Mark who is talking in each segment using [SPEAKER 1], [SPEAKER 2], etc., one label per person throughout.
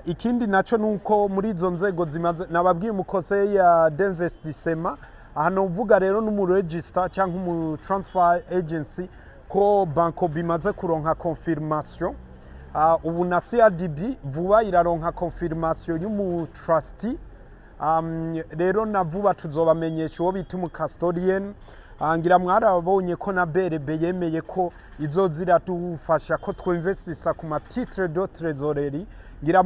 [SPEAKER 1] Ikindi naco nuko muri izo nzego zimaze nababwiye, umu conseiller d'investissement aha, novuga rero n'umu register cyangwa umu transfer agency, ko Bancobu imaze kuronka confirmation. Ubu na CRDB vuba iraronka confirmation y'umu trustee. Rero na vuba tuzobamenyesha uwo bita umu custodian. Ngira mwarabonye ko na BRB yemeye ko izoza iradufasha ko twinvestisa ku ma titres de trésorerie. Ngira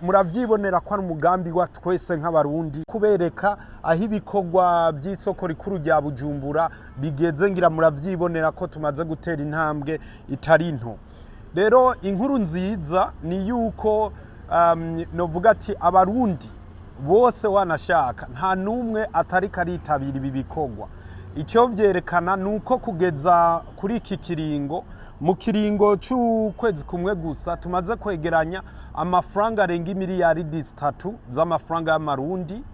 [SPEAKER 1] muravyibonera ko ari umugambi wa twese nk'Abarundi. Kubereka aho ibikorwa by'isoko rikuru rya Bujumbura bigeze, ngira muravyibonera ko tumaze gutera intambwe itari nto. Rero inkuru nziza ni yuko novuga ati Abarundi bose, wanashaka nta n'umwe atari karitabira ibi bikorwa. Icyo vyerekana ni uko kugeza kuri iki kiringo, mu kiringo c'ukwezi kumwe gusa, tumaze kwegeranya amafaranga arenga imiliyaridi 3 z'amafaranga y'Amarundi.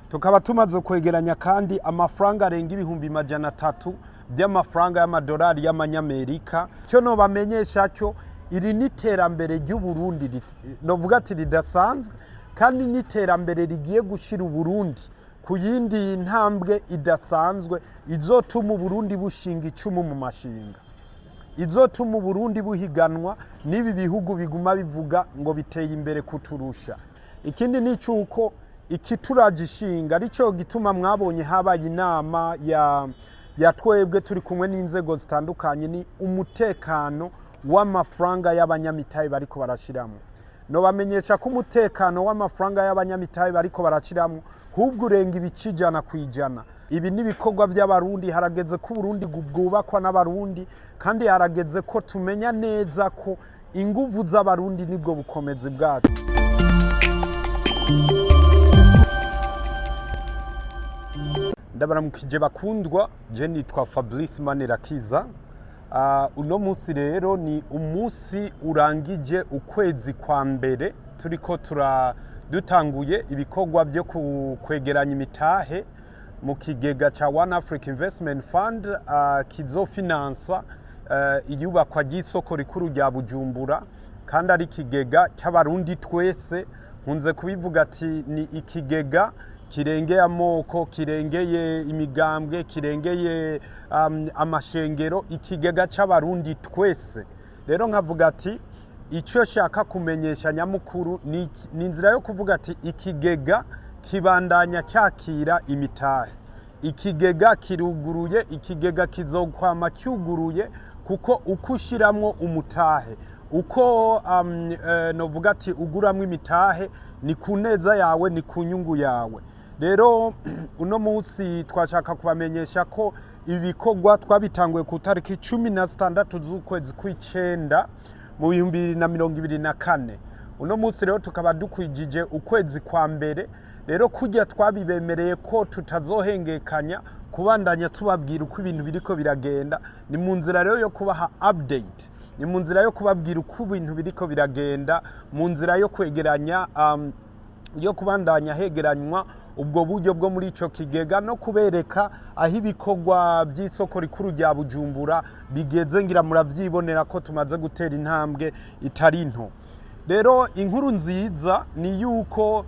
[SPEAKER 1] Tukaba tumaze kwegeranya kandi amafaranga arenga 300,000 by'amafaranga y'amadolari y'Amanyamerika. Cyo nobamenyesha cyo, iri ni iterambere ry'Uburundi novuga ati ridasanzwe, kandi n'iterambere rigiye gushira Uburundi ku yindi ntambwe idasanzwe, izotuma Uburundi bushinga icumu mu mashinga, izotuma Uburundi buhiganwa n'ibi bihugu biguma bivuga ngo biteye imbere kuturusha. Ikindi ni cyuko ikituraje ishinga, aricyo gituma mwabonye habaye inama ya twebwe turi kumwe n'inzego zitandukanye, ni umutekano w'amafaranga y'abanyamitahe bariko barashiramo. Nobamenyesha ko umutekano w'amafaranga y'abanyamitahe bariko barashiramo hubwo urenga ibice 100%. Ibi ni ibikorwa by'Abarundi. Harageze ko Uburundi bwubakwa n'Abarundi, kandi harageze ko tumenya neza ko inguvu z'Abarundi nibwo bukomezi bwacu. Ndabaramukije bakundwa, je nitwa Fabrice Manirakiza. Uno munsi rero ni umunsi urangije ukwezi kwa mbere turiko tura dutanguye ibikorwa byo kwegeranya imitahe mu kigega ca One Africa Investment Fund kizofinansa iyubakwa ry'isoko rikuru rya Bujumbura, kandi ari ikigega cy'Abarundi twese. Nkunze kubivuga ati ni ikigega kirengeye amoko, kirengeye imigambwe, kirengeye amashengero, ikigega c'Abarundi twese. Rero nkavuga ati icyo shaka kumenyesha nyamukuru ni inzira yo kuvuga ati ikigega kibandanya cyakira imitahe, ikigega kiruguruye, ikigega kizokwama cyuguruye, kuko uko ushiramwo umutahe, uko novuga ati uguramwo imitahe, ni ku neza yawe, ni ku nyungu yawe. Rero uno munsi twashaka kubamenyesha ko ibikorwa twabitanguye ku tariki 16 z'ukwezi kw'icenda mu 2024. Uno munsi rero tukaba dukwijije ukwezi kwa mbere. Rero kurya twabibemereye ko tutazohengekanya kubandanya tubabwira uko ibintu biriko biragenda, ni mu nzira rero yo kubaha update, ni mu nzira yo kubabwira uko ibintu biriko biragenda, mu nzira yo kwegeranya yo kubandanya hegeranywa ubwo buryo bwo muri ico kigega, no kubereka aho ibikorwa by'isoko rikuru rya Bujumbura bigeze. Ngira muravyibonera ko tumaze gutera intambwe itari nto. Rero inkuru nziza ni yuko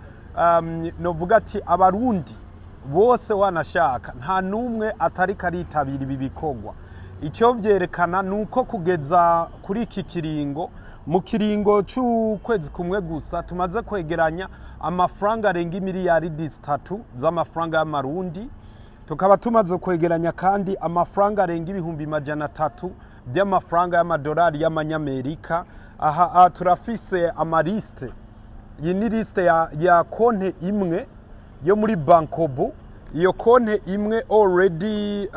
[SPEAKER 1] novuga ati Abarundi bose, wanashaka nta n'umwe atari karitabira ibi bikorwa. Icyo vyerekana ni uko kugeza kuri iki kiringo, mu kiringo c'ukwezi kumwe gusa, tumaze kwegeranya amafaranga arenga imiliyaridi 3 z'amafaranga y'Amarundi. Tukaba tumaze kwegeranya kandi amafaranga arenga 300,000 by'amafaranga y'amadolari y'Amanyamerika. Aha turafise ama listes. Iyi ni liste ya konte imwe yo muri Bancobu. Iyo konte imwe already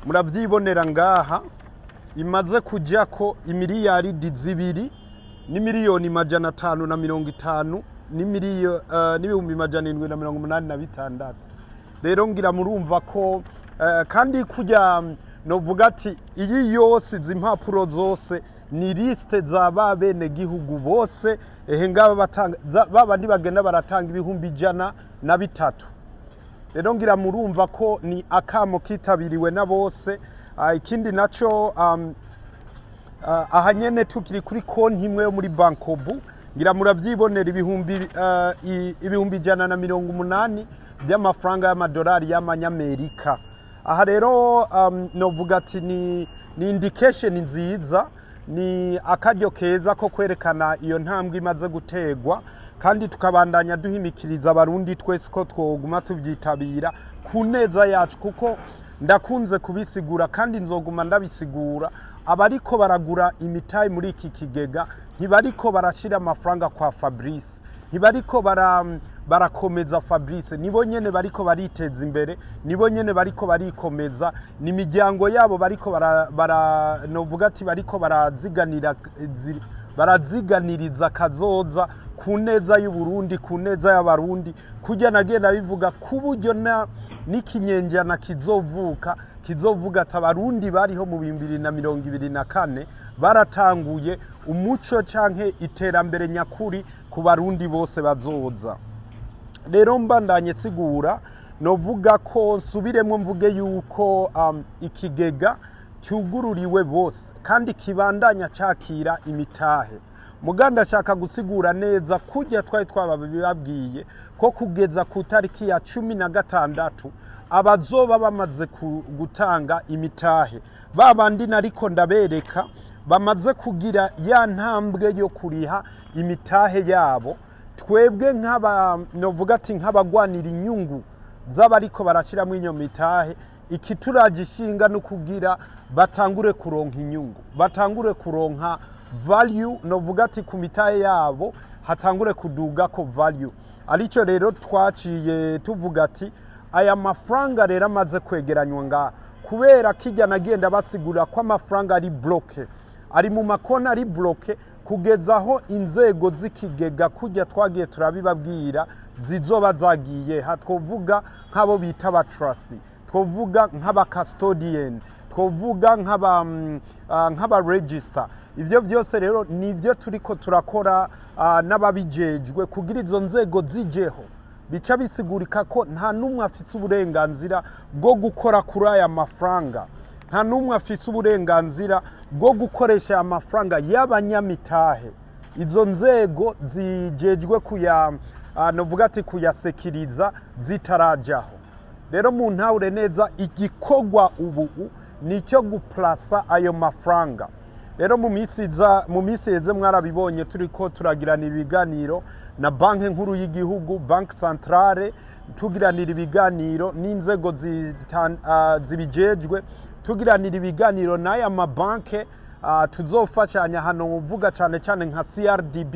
[SPEAKER 1] muravyibonera ngaha imaze kujako imiliyaridi 2 n'imiliyoni 550 n'ibihumbi 786. Rero ngira murumva ko kandi kujya novuga ati iyi yose, izi mpapuro zose ni liste za ba bene gihugu bose. Ehe ngaba batanga babandi bagenda baratanga 103,000. Rero ngira murumva ko ni akamo kitabiriwe na bose. Ikindi naco, aha nyene tukiri kuri konti imwe yo muri Bancobu. Ngira muravyibonera, 180,000 by'amafaranga y'amadolari y'amanyamerika. Aha rero novuga ati ni indication nziza, ni akaryo keza ko kwerekana iyo ntambwe imaze gutegwa, kandi tukabandanya duhimikiriza Abarundi twese ko twoguma tubyitabira ku neza yacu, kuko ndakunze kubisigura kandi nzoguma ndabisigura: abariko baragura imitahe muri iki kigega ntibariko barashira amafaranga kwa Fabrice, ntibariko barakomeza Fabrice, nibo nyene bariko bariteza imbere, nibo nyene bariko barikomeza, ni imiryango yabo bariko bara novuga ati bariko baraziganira, baraziganiriza kazoza ku neza y'u Burundi, ku neza y'Abarundi. Kurya nagenda bivuga, ku buryo na n'ikinyenjana kizovuka kizovuga ati Abarundi bariho mu 2024 baratanguye umuco canke iterambere nyakuri ku Barundi bose bazoza. Rero mbandanye sigura, novuga ko nsubiremwo mvuge yuko ikigega cyugururiwe bose kandi kibandanya cakira imitahe. Muganda ashaka gusigura neza kurya twari twababibabwiye ko kugeza ku tariki ya 16 abazoba bamaze gutanga imitahe, ba bandi nariko ndabereka bamaze kugira ya ntambwe yo kuriha imitahe yabo, twebwe nk'aba novuga ati nk'abagwanira inyungu z'abariko barashyiramo iyo mitahe, ikituraje ishinga no kugira batangure kuronka inyungu, batangure kuronka value, novuga ati ku mitahe yabo hatangure kuduga ko value. Aricyo rero twaciye tuvuga ati aya mafaranga rero amaze kwegeranywa ngaha, kubera kijya nagenda basigura ko amafaranga ari bloqué, ari mu makona, ari bloqué kugeza aho inzego z'ikigega, kujya twagiye turabibabwira, zizoba zagiye ha. Twovuga nk'abo bita aba trustee, twovuga nk'aba custodian, twovuga nk'aba register. Ibyo byose rero nibyo turiko turakora n'ababijejwe kugira izo nzego zijeho. Bica bisigurika ko nta n'umwe afise uburenganzira bwo gukora kuri aya mafaranga, nta n'umwe afise uburenganzira bwo gukoresha aya mafaranga y'abanyamitahe izo nzego zijejwe kuya novuga ati kuyasekiriza zitarajaho. Rero mu ntahure neza, igikorwa ubu ni icyo guplasa ayo mafaranga. Rero mu minsi iza, mu minsi iheze mwarabibonye, turiko turagirana ibiganiro na Banki Nkuru y'igihugu, Banque Centrale, tugiranira ibiganiro n'inzego zibijejwe, tugiranira ibiganiro n'aya mabanke tuzofashanya hano, mvuga cyane cyane nka CRDB,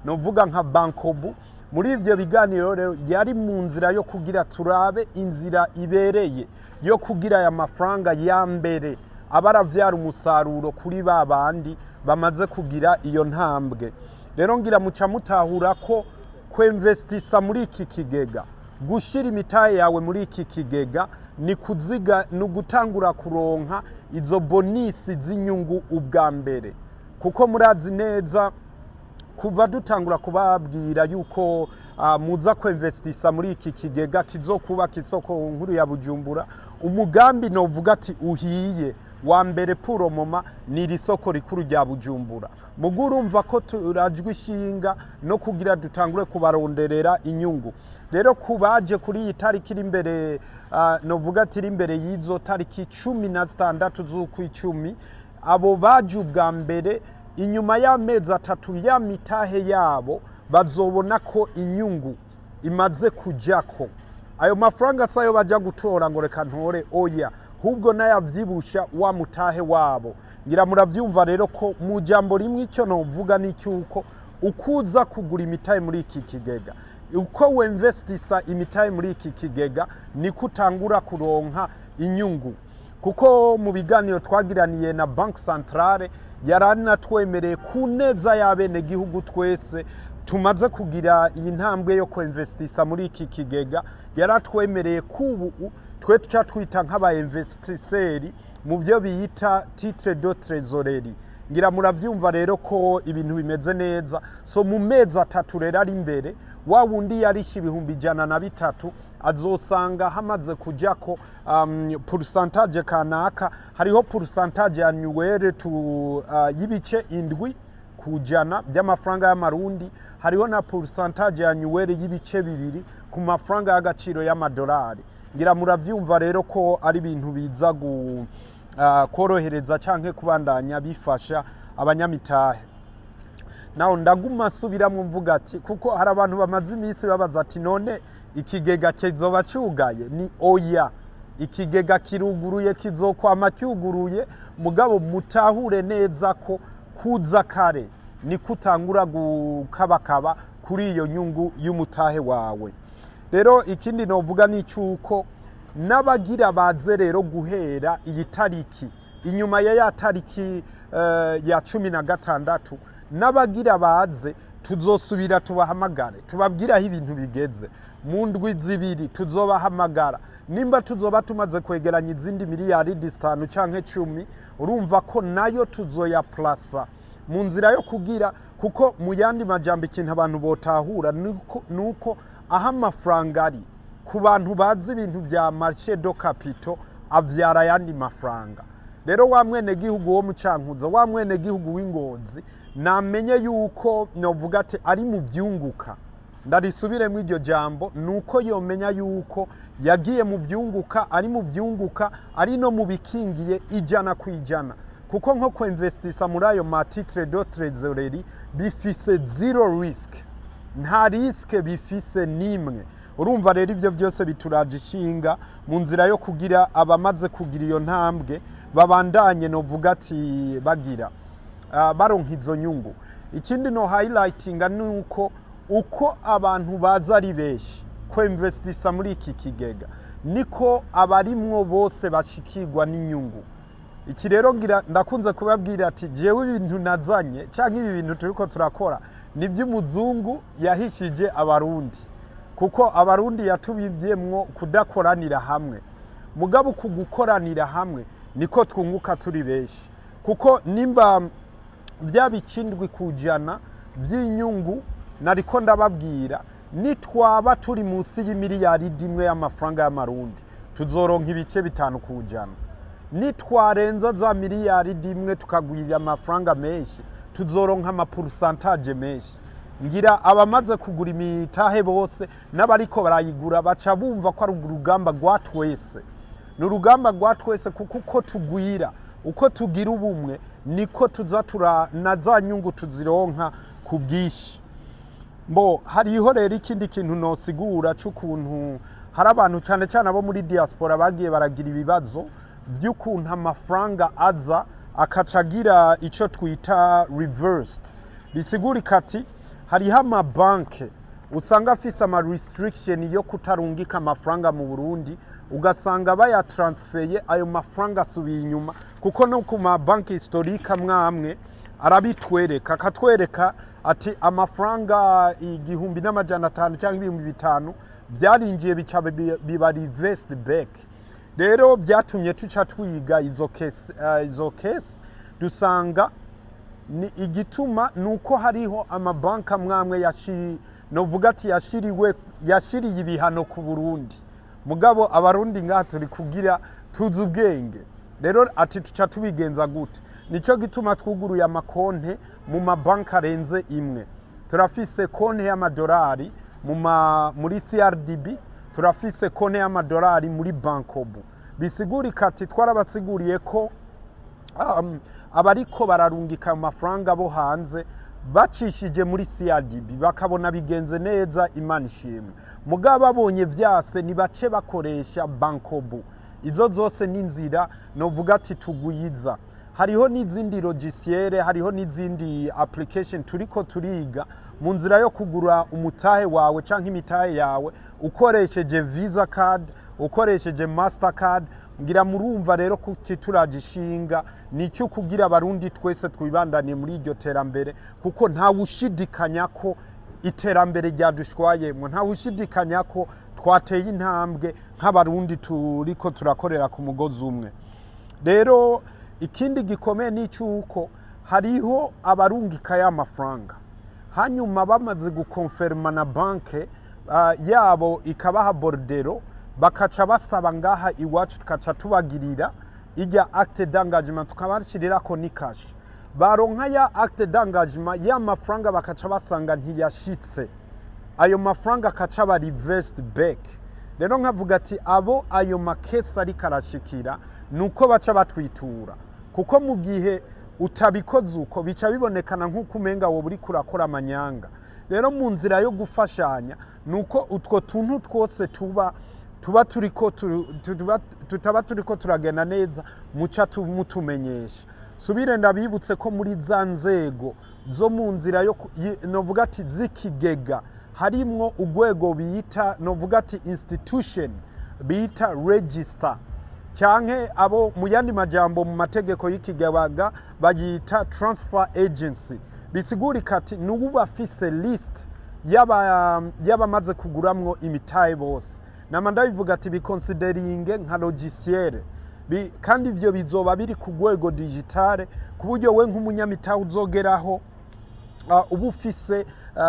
[SPEAKER 1] novuga nka Bancobu. Muri ivyo biganiro rero yari mu nzira yo kugira turabe inzira ibereye yo kugira aya mafaranga ya mbere aba aravyara umusaruro kuri ba bandi bamaze kugira iyo ntambwe. Rero ngira muca mutahura ko kwemvestisa muri iki kigega, gushyira imitahe yawe muri iki kigega, ni kuziga, ni ugutangura kuronka izo bonus z'inyungu ubwa mbere, kuko murazi neza kuva dutangura kubabwira yuko muza kwemvestisa muri iki kigega kizokubaka isoko nkuru ya Bujumbura, umugambi novuga ati uhiye wa mbere pour le moment ni iri soko rikuru rya Bujumbura. Mugu urumva ko turajwe ishinga no kugira dutangure kubaronderera inyungu. Rero kubaje kuri iyi tariki iri imbere, novuga ati iri imbere y'izo tariki 16 z'ukwicumi, abo baje ubwa mbere, inyuma y'amezi 3 ya mitahe yabo bazobona ko inyungu imaze kujako. Ayo mafaranga sayo bajya gutora ngo reka ntore, oya, ahubwo n'ayavyibusha wa mutahe wabo. Ngira muravyumva rero ko mu jambo rimwe icyo novuga ni cyuko ukuza kugura imitahe muri iki kigega, uko wemvestisa imitahe muri iki kigega, niko utangura kuronka inyungu, kuko mu biganiro twagiraniye na Banque Centrale yaranatwemereye ku neza y'abenegihugu twese tumaze kugira iyi ntambwe yo kwemvestisa muri iki kigega, yaratwemereye ko ubu twe tuca twita nk'aba investisseurs mu byo biyita titre de trésorerie. Ngira muravyumva rero ko ibintu bimeze neza. So mu mezi 3 rero ari imbere, wa wundi yarishe 103,000 azosanga hamaze kujako pourcentage kanaka. Hariho pourcentage annuelle tu y'ibice 7. ku jana by'amafaranga y'amarundi. Hariho na pourcentage annuelle y'ibice 2 ku mafaranga y'agaciro y'amadolari. Ngira muravyumva rero ko ari ibintu biza korohereza canke kubandanya bifasha abanyamitahe. Naho ndaguma nsubiramo mvuga ati, kuko hari abantu bamaze iminsi babaza ati: "None ikigega kizoba cugaye?" Ni oya, ikigega kiruguruye, kizokwama cyuguruye. Mugabo mutahure neza ko kuza kare niko utangura gukabakaba kuri iyo nyungu y'umutahe wawe. Rero ikindi novuga ni cyuko n'abagira baze rero guhera iyi tariki, inyuma ya tariki ya 16, n'abagira baze tuzosubira tubahamagare, tubabwire aho ibintu bigeze. Mu ndwi 2 tuzobahamagara nimba tuzoba tumaze kwegeranya izindi miliyari 5 canke 10. Urumva ko nayo tuzoyaplasa mu nzira yo kugira, kuko mu yandi majambo ikintu abantu botahura nuko aho amafaranga ari, ku bantu bazi ibintu bya marché de capitaux, avyara ayandi mafaranga. Rero wa mwenegihugu wo mu Cankuzo, wa mwenegihugu w'Ingozi, namenye yuko novuga ati ari mu vyunguka. Ndarisubiremo iryo jambo, nuko yomenya yuko yagiye mu vyunguka, ari mu vyunguka, ari no mu bikingiye 100%, kuko nko kuinvestisa muri ayo ma titres de trésorerie bifise zéro risque, nta risque bifise nimwe. Urumva rero ibyo byose bituraje ishinga mu nzira yo kugira abamaze kugira iyo ntambwe babandanye, novuga ati bagira baronka izo nyungu. Ikindi no highlightinga ni uko uko abantu baza ari benshi kwinvestisa muri iki kigega, niko abarimwo bose bashikirwa n'inyungu. Iki rero ngira ndakunze kubabwira ati jewe ibintu nazanye canke ibi bintu turiko turakora ni by'umuzungu yahishije Abarundi, kuko Abarundi yatubivyemwo kudakoranira hamwe. Mugabo ku gukoranira hamwe niko twunguka turi benshi, kuko nimba bya bice 7% by'inyungu nariko ndababwira, nitwaba turi munsi y'imiliyaridi 1 y'amafaranga y'amarundi, tuzoronka ibice 5%. Nitwarenza za miliyaridi 1 tukagwirira amafaranga menshi, tuzoronka ama pourcentage menshi. Ngira abamaze kugura imitahe bose n'abariko barayigura baca bumva ko ari urugamba rwa twese. Ni urugamba rwa twese, kuko uko tugwira, uko tugira ubumwe, niko tuza tura na za nyungu tuzironka ku bwinshi. Mbo hariho rero ikindi kintu nosigura c'ukuntu hari abantu, cyane cyane abo muri diaspora, bagiye baragira ibibazo by'ukuntu amafaranga aza akaca agira icyo twita reversed. Bisigurika ati hariho amabanke usanga afise ama restriction yo kutarungika amafaranga mu Burundi, ugasanga bayatransfeye, ayo mafaranga asubiye inyuma, kuko no ku mabanki historique amwe amwe arabitwereka, akatwereka ati amafaranga 1500 cyangwa 5000 byarinjiye, bica biba reversed back. Rero byatumye tuca twiga izo case, dusanga ni igituma nuko hariho amabanki amwe amwe novuga ati yashiriye ibihano ku Burundi. Mugabo Abarundi ngaha turi kugira tuzi ubwenge. Rero ati tuca tubigenza gute? Nico gituma twuguruye amakonte mu mabanki arenze imwe. Turafise konte y'amadolari muri CRDB, turafise konte y'amadolari muri Bancobu. Bisigurika ati twarabasiguriye ko abariko bararungika amafaranga bo hanze bacishije muri CRDB bakabona bigenze neza, Imana ishimwe. Mugabo babonye vyase, nibace bakoresha Bancobu. Izo zose ni inzira novuga ati tugwiza. Hariho n'izindi logiciel, hariho n'izindi application turiko turiga mu nzira yo kugura umutahe wawe canke imitahe yawe ukoresheje Visa card, ukoresheje Mastercard. Ngira murumva rero ko kituraje ishinga nicyo kugira Abarundi twese twibandaniye muri iryo terambere, kuko ntawe ushidikanya ko iterambere ryadushwayemwo, ntawe ushidikanya ko twateye intambwe nk'Abarundi turiko turakorera ku mugozi umwe. Rero ikindi gikomeye ni cy'uko hariho abarungika y'amafaranga, hanyuma bamaze gukonferma na banke yabo ikabaha bordereau, bakaca basaba ngaha iwacu, tukaca tubagirira ijya acte d'engagement, tukabashirirako ni cachet. Baronka ya acte d'engagement, ya mafaranga bakaca basanga ntiyashitse, ayo mafaranga akaca aba reversed back. Rero nkavuga ati abo ayo ma cases ariko arashikira, nuko baca batwitura, kuko mu gihe utabikoze uko bica bibonekana nk'uko umenga wowe uriko urakora amanyanga. Rero mu nzira yo gufashanya, nuko utwo tuntu twose tuba turiko tutaba turiko turagenda neza, muca mutumenyesha. Subire ndabibutse ko muri za nzego zo mu nzira yo novuga ati z'ikigega, harimwo urwego bita, novuga ati institution bita register, canke abo mu yandi majambo mu mategeko y'ikigega bayita transfer agency. Bisigurika ati nubu afise list y'abamaze kuguramwo imitahe bose. Nama ndabivuga ati biconsideringe nka logiciel. Kandi ivyo bizoba biri ku rwego digitale, ku buryo we nk'umunyamitahe uzogeraho uba ufise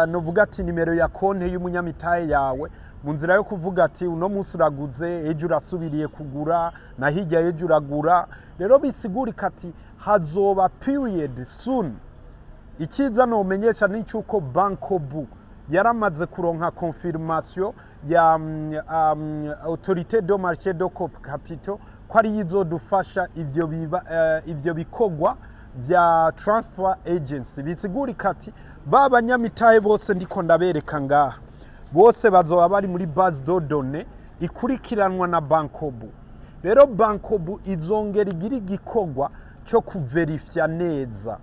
[SPEAKER 1] novuga ati nimero ya konte y'umunyamitahe yawe, mu nzira yo kuvuga ati uno munsi uraguze, ejo urasubiriye kugura, na hirya ejo uragura. Rero bisigurika ati hazoba period soon. Icyiza nomenyesha ni cyuko Bancobu yaramaze kuronka confirmation ya Autorité de marché de capitaux ko ariyo izodufasha ivyo biba, ivyo bikorwa vya transfer agency. Bisigurika ati ba banyamitahe bose ndiko ndabereka ngaha, bose bazoba bari muri base de données ikurikiranwa na Bancobu. Rero Bancobu izongera igira igikorwa cyo kuverifya neza,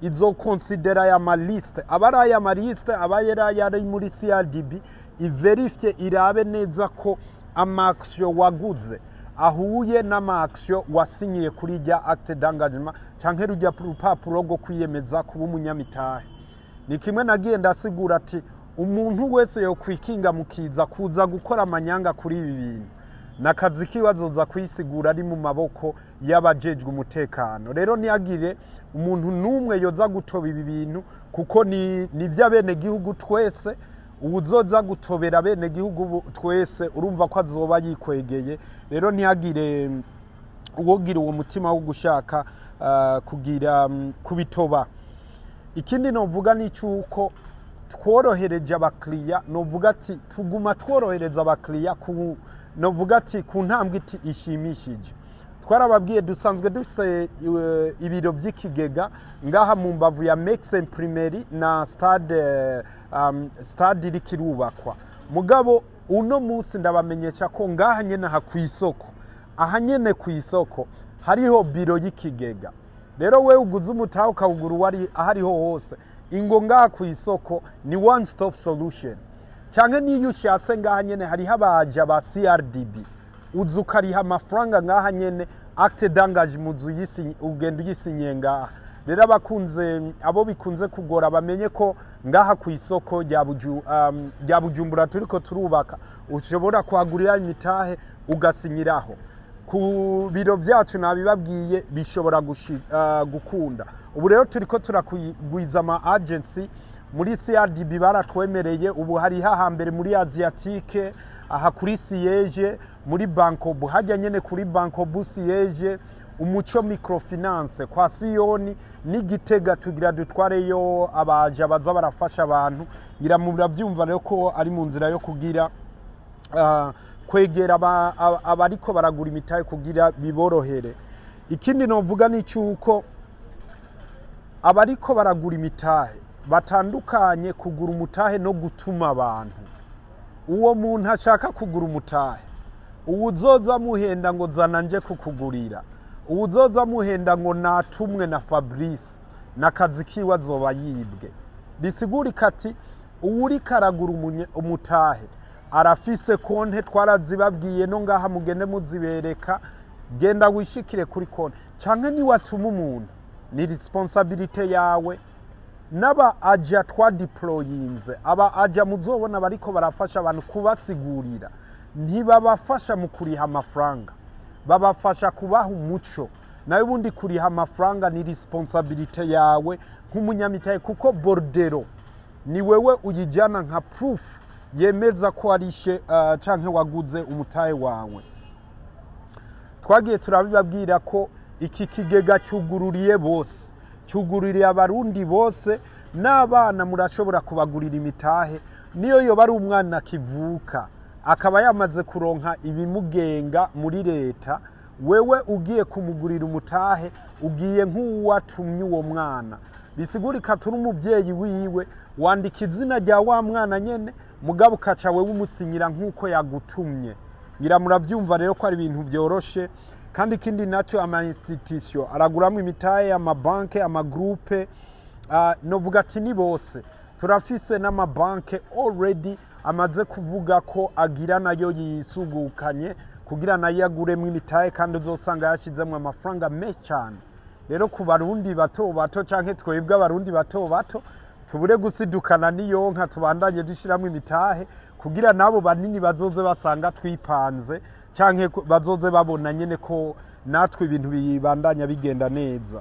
[SPEAKER 1] izokonsidera aya ma listes, aba ari aya ma listes, aba yari ari muri CRDB, iverifye, irabe neza ko ama actions waguze ahuye n'ama actions wasinyiye kuri rya acte d'engagement canke rujya rupapuro rwo kwiyemeza kuba umunyamitahe. Ni kimwe nagiye ndasigura ati umuntu wese yokwikinga mukiza kuza gukora amanyanga kuri ibi bintu, nakazi kiwe azoza kwisigura ari mu maboko y'abajejwe umutekano. Rero ntiyagire umuntu n'umwe yoza gutoba ibi bintu, kuko ni iby'abenegihugu twese. Uwuzoza gutobera abenegihugu twese, urumva ko azoba yikwegeye. Rero ntiyagire uwogira uwo mutima wo gushaka kugira kubitoba. Ikindi novuga ni cyuko tworohereje abakiriya, novuga ati tuguma tworohereza abakiriya ku, novuga ati ku ntambwe iti ishimishije. Twarababwiye, dusanzwe dufise ibiro by'ikigega ngaha mu mbavu ya Mex Imprimerie na stade iriko irubakwa. Mugabo uno munsi ndabamenyesha ko ngaha nyene aha kw'isoko, aha nyene kw'isoko hariho biro y'ikigega. Rero wewe uguze umutahe ukawugura uwari ahariho hose, ingo ngaha ku isoko, ni one stop solution. Cyangwa niyo ushatse ngaha nyene hariho abaja ba CRDB, uza ukariha amafaranga ngaha nyene, acte d'engagement uzu ugenda uyisinyiye ngaha. Rero abakunze, abo bikunze kugora, bamenye ko ngaha ku isoko rya Bujumbura turiko turubaka, ushobora kuhagurira imitahe ugasinyiraho. Ku biro byacu nabibabwiye, bishobora gukunda. Ubu rero turiko turakugwiza ama agency muri CRDB, baratwemereye. Ubu hariho ahambere muri Asiatique, aha kuri siège, muri Bancobu hajya nyene kuri Bancobu siège, Umuco Microfinance kwa Siyoni, n'Igitega tugira dutwareyo abaja baza barafasha abantu. Ngira muravyumva rero ko ari mu nzira yo kugira kwegera abariko baragura imitahe kugira biborohere. Ikindi novuga ni cyuko abariko baragura imitahe batandukanye kugura umutahe no gutuma abantu. Uwo muntu ashaka kugura umutahe, uwuzoza amuhenda ngo zana nje kukugurira, uwuzoza amuhenda ngo natumwe na Fabrice, n'akazi kiwe azoba yibwe. Bisigurika ati uwuriko aragura umutahe arafise konte, twarazibabwiye no ngaha, mugende muzibereka. Genda wishikire kuri konte, canke niwatuma umuntu ni responsabilité yawe. N'aba agents twadeployinze, aba agents muzobona bariko barafasha abantu kubasigurira, ntibabafasha mu kuriha amafaranga, babafasha kubaha umuco. Nawe ubundi kuriha amafaranga ni responsabilité yawe nk'umunyamitahe, kuko bordereau ni wewe uyijyana nka proof yemeza ko warishe canke waguze umutahe wawe. Twagiye turabibabwira ko iki kigega cyugururiye bose. Cyugururiye Abarundi bose, n'abana murashobora kubagurira imitahe. Niyo yoba ari umwana akivuka, akaba yamaze kuronka ibimugenga muri leta, wewe ugiye kumugurira umutahe, ugiye nk'uwatumye uwo mwana. Bisigurika turi umubyeyi wiwe, wandika izina rya wa mwana nyene, mugabo ukaca wewe umusinyira nk'uko yagutumye. Ngira muravyumva rero ko ari ibintu vyoroshe. Kandi ikindi nacyo, ama institution araguramwo imitahe, amabanke, amagroupe, novuga ati ni bose. Turafise n'amabanke already amaze kuvuga ko agira nayo yisugukanye kugira nayo aguremwo imitahe, kandi uzosanga yashizemwo amafaranga menshi cyane. Rero ku Barundi bato bato, canke twebwe Abarundi bato bato, tubure gusidukana n'iyo nka, tubandanye dushiramwo imitahe kugira nabo banini bazoze basanga twipanze, canke bazoze babona nyene ko natwe ibintu bibandanya bigenda neza.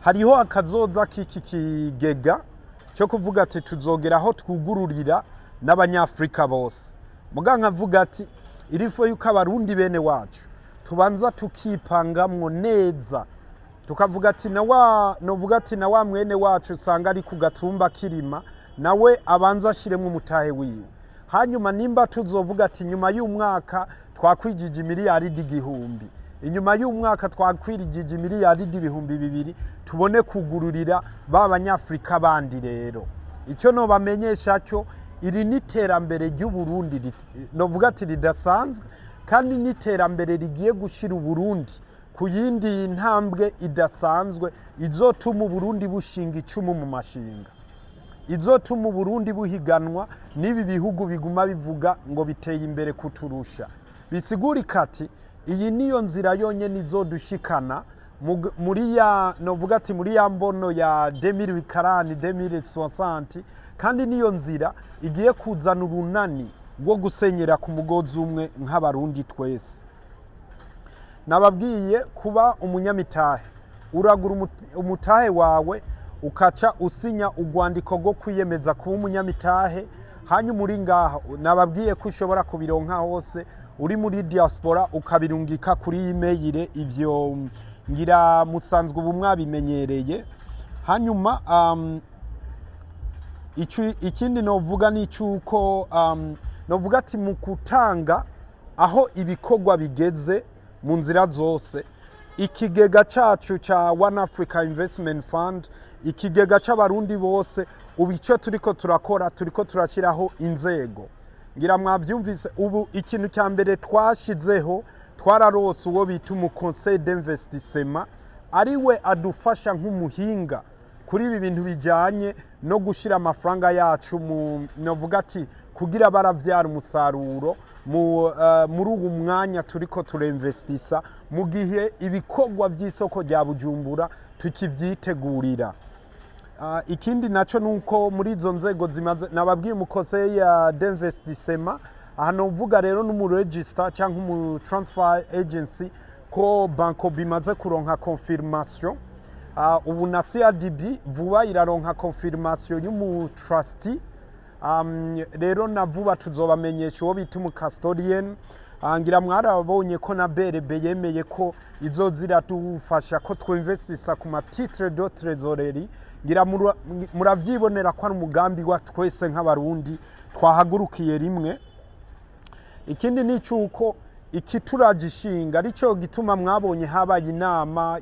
[SPEAKER 1] Hariho akazoza k'iki kigega cyo kuvuga ati tuzogera aho twugururira n'Abanyafurika bose. Muga nkavuga ati il faut yuko Abarundi bene wacu tubanza tukipangamwo neza, tukavuga ati na wa, novuga ati na wa mwene wacu usanga ari ku gatumba kirima, nawe abanza ashiremo umutahe wiwe. Hanyuma nimba tuzovuga ati nyuma y'umwaka twakwijije miliyaridi 1000, inyuma y'umwaka twakwirijije miliyaridi 2000, tubone kugururira ba Banyafurika bandi. Rero icyo nobamenyesha cyo, iri ni iterambere ry'Uburundi novuga ati ridasanzwe, kandi n'iterambere rigiye gushira Uburundi ku yindi ntambwe idasanzwe, izotuma Uburundi bushinga icumu mu mashinga, izotuma Uburundi buhiganwa n'ibi bihugu biguma bivuga ngo biteye imbere kuturusha. Bisigurika ati iyi niyo nzira yonyene izodushikana muri ya, novuga ati muri ya mbono ya 2040, 2060. Kandi niyo nzira igiye kuzana urunani rwo gusenyera ku mugozi umwe nk'Abarundi twese. Nababwiye, kuba umunyamitahe, uragura umutahe wawe, ukaca usinya urwandiko rwo kwiyemeza kuba umunyamitahe. Hanyuma uri ngaha, nababwiye ko ushobora kubironka hose, uri muri diaspora ukabirungika kuri email. Ivyo ngira musanzwe ubu mwabimenyereye. Hanyuma ikindi novuga ni cyuko novuga ati mu gutanga aho ibikorwa bigeze mu nzira zose, ikigega cacu ca One Africa Investment Fund, ikigega c'Abarundi bose, ubu icyo turiko turakora, turiko turashyiraho inzego. Ngira mwabyumvise. Ubu ikintu cya mbere twashizeho, twararose uwo bita umu conseil d'investissement, ariwe adufasha nk'umuhinga kuri ibi bintu bijyanye no gushyira amafaranga yacu mu, novuga ati kugira baravyara umusaruro muri ubu mwanya turiko turinvestisa, mu gihe ibikorwa by'isoko rya Bujumbura tukivyitegurira. Ikindi naco nuko muri izo nzego zimaze, nababwiye umu conseil d'investissement aha, novuga rero n'umu register cyangwa umu transfer agency, ko Banco bimaze kuronka confirmation. Ubu na CRDB vuba iraronka confirmation y'umu trustee. Rero na vuba tuzobamenyesha uwo bita umu custodian. Ngira mwarabonye ko na BRB yemeye ko izoza iradufasha ko twinvestisa ku ma titre de trésorerie. Ngira muravyibonera ko ari umugambi wa twese nk'Abarundi twahagurukiye rimwe. Ikindi ni cyuko ikituraje ishinga, aricyo gituma mwabonye habaye inama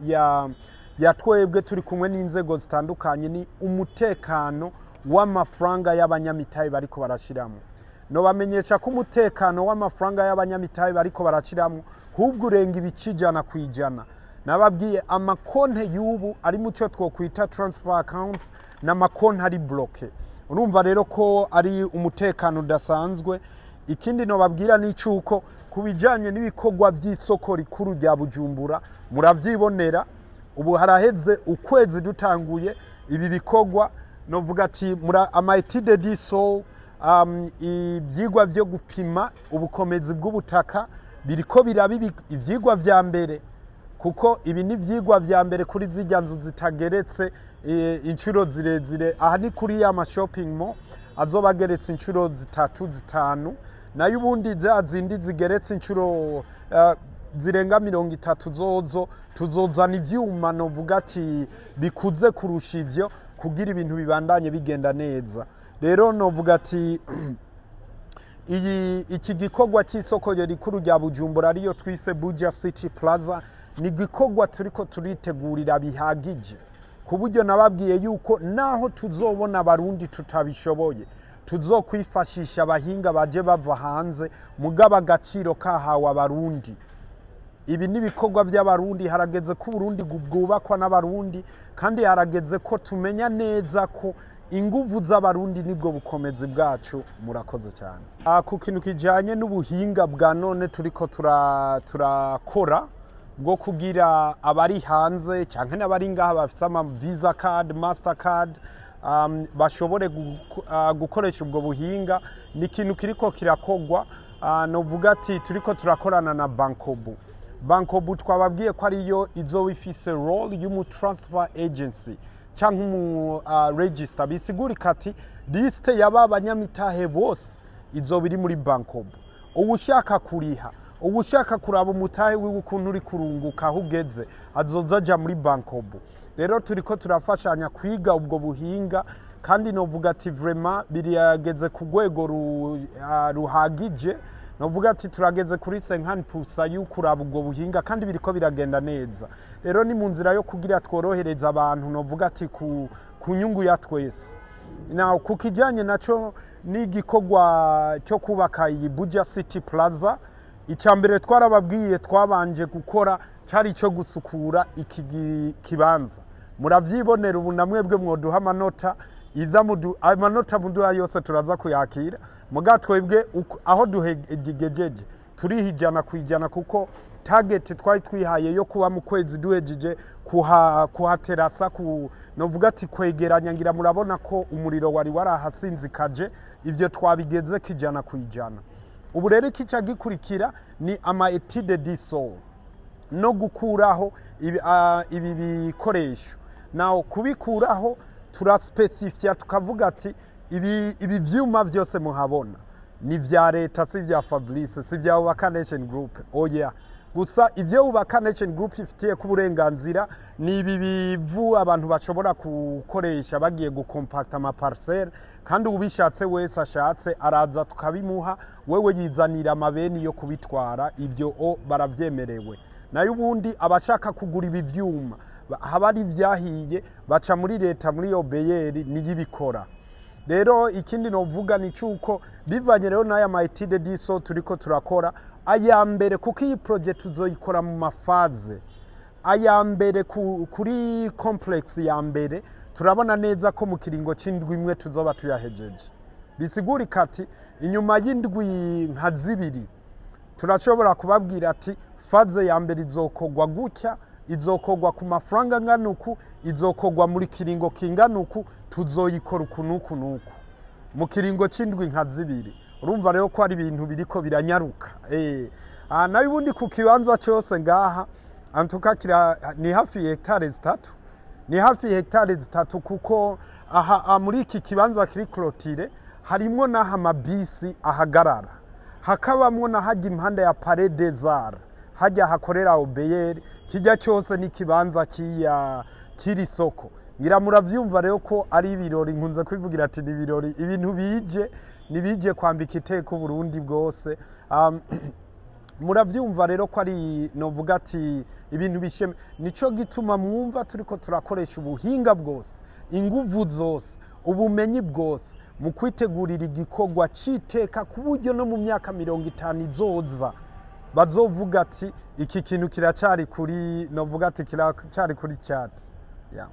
[SPEAKER 1] ya twebwe turi kumwe n'inzego zitandukanye, ni umutekano w'amafaranga y'abanyamitahe bariko barashiramo. Nobamenyesha ko umutekano w'amafaranga y'abanyamitahe bariko barashiramo hubwo urenga ibice 100%. Nababwiye, amakonte y'ubu ari mu cyo twokwita transfer accounts, ni amakonte ari bloqué. Urumva rero ko ari umutekano udasanzwe. Ikindi nobabwira ni cyuko ku bijyanye n'ibikorwa by'isoko rikuru rya Bujumbura, muravyibonera, ubu haraheze ukwezi dutanguye ibi bikorwa. Novuga ati ama étude du sol, ibyigwa byo gupima ubukomezi bw'ubutaka biriko biraba, ivyigwa vya mbere, kuko ibi ni ivyigwa vya mbere kuri zirya nzu zitageretse inshuro zirezire. Aha ni kuri ya ma shopping mall azoba ageretse inshuro zitatu, zitanu, nayo ubundi za zindi zigeretse inshuro zirenga 30 zozo tuzozana ivyuma, novuga ati bikuze kurusha ivyo, kugira ibintu bibandanye bigenda neza. Rero novuga ati iki gikorwa cy'isoko rikuru rya Bujumbura, ariyo twise Buja City Plaza, ni igikorwa turiko turitegurira bihagije, ku buryo nababwiye yuko naho tuzobona Abarundi tutabishoboye, tuzokwifashisha abahinga baje bava hanze, mugabo agaciro kahawe Abarundi. Ibi ni ibikorwa by'Abarundi. Harageze ko Uburundi bwubakwa n'Abarundi, kandi harageze ko tumenya neza ko inguvu z'Abarundi nibwo bukomezi bwacu. Murakoze cyane. Ku kintu kijanye n'ubuhinga bwa none turiko turakora bwo kugira abari hanze cyangwa n'abari ngaha bafise ama Visa card, Mastercard, bashobore gukoresha ubwo buhinga, ni ikintu kiriko kirakogwa. Novuga ati turiko turakorana na Bancobu. Bancobu twababwiye ko ariyo izoba ifise role y'umu transfer agency cyangwa umu register. Bisigurika ati liste y'aba banyamitahe bose izoba iri muri Bancobu. Uwushaka kuriha, uwushaka kuraba umutahe wiwe ukuntu uri kurunguka, aho ugeze, azoza aja muri Bancobu. Rero turiko turafashanya kwiga ubwo buhinga, kandi novuga ati vraiment birageze ku rwego ruhagije. Novuga ati turageze kuri 50% y'ukuraba ubwo buhinga, kandi biriko biragenda neza. Rero ni mu nzira yo kugira tworohereza abantu, novuga ati ku nyungu ya twese. Now, ku kijyanye naco n'igikorwa cyo kubaka iyi Buja City Plaza, icya mbere twarababwiye twabanje gukora cyari icyo gusukura iki kibanza. Murabyibonera ubu, namwebwe mwoduha amanota iza amanota muduha yose turaza kuyakira. Muga twebwe aho duhegejeje turiha 100%, kuko target twari twihaye yo kuba mu kwezi duhejeje kuhaterasa, ku novuga ati kwegeranya, ngira murabona ko umuriro wari warahasinzikaje, ivyo twabigeze 100%. Ubu rero ikica gikurikira ni ama étude du sol no gukuraho ibi bikoresho. Naho kubikuraho turaspesifya, tukavuga ati ibi vyuma vyose muhabona ni vya leta, si vya Fabrice, si vya Ubaka Nation Group, oya. Gusa ivyo Ubaka Nation Group ifitiye ku burenganzira ni ibi bivu abantu bashobora gukoresha bagiye gukompakta ama parcelle, kandi ubishatse wese ashatse araza tukabimuha, wewe yizanira amabeni yo kubitwara, ibyo o baravyemerewe. Nayo ubundi abashaka kugura ibi vyuma haba ari ivyahiye, baca muri leta, muri OBR, niyo ibikora. Rero ikindi novuga ni cyuko bivanye rero n'aya ma étude du sol turiko turakora aya mbere, kuko iyi projet tuzoyikora mu ma phases. Aya mbere kuri complex ya mbere turabona neza ko mu kiringo c'indwi imwe tuzoba tuyahejeje. Bisigurika ati inyuma y'indwi nka 2 turashobora kubabwira ati phase ya mbere izokogwa gutya, izokogwa ku mafaranga angana uku, izokogwa muri kiringo kingana uku, tuzoyikora uku n'uku n'uku mu kiringo c'indwi nka 2. Urumva rero ko ari ibintu biriko biranyaruka. Nayo ubundi ku kibanza cyose ngaha antuka kira ni hafi hectare 3, ni hafi hectare 3, kuko aha muri iki kibanza kiri clôturé harimwo n'aho amabisi ahagarara, hakabamwo na hajya impande ya Palais des Arts, hajya hakorera OBR. Kijya cyose n'ikibanza kiya kiri soko. Ngira muravyumva rero ko ari ibirori. Nkunze kwivugira ati ni ibirori, ibintu bije nibije kwambika iteka Uburundi bwose. Muravyumva rero ko ari novuga ati ibintu bisheme. Nico gituma mwumva turiko turakoresha ubuhinga bwose, inguvu zose, ubumenyi bwose mu kwitegurira igikorwa c'iteka, ku buryo no mu myaka 50 izoza bazovuga ati iki kintu kiracari kuri, novuga ati kiracari kuri chat, yeah.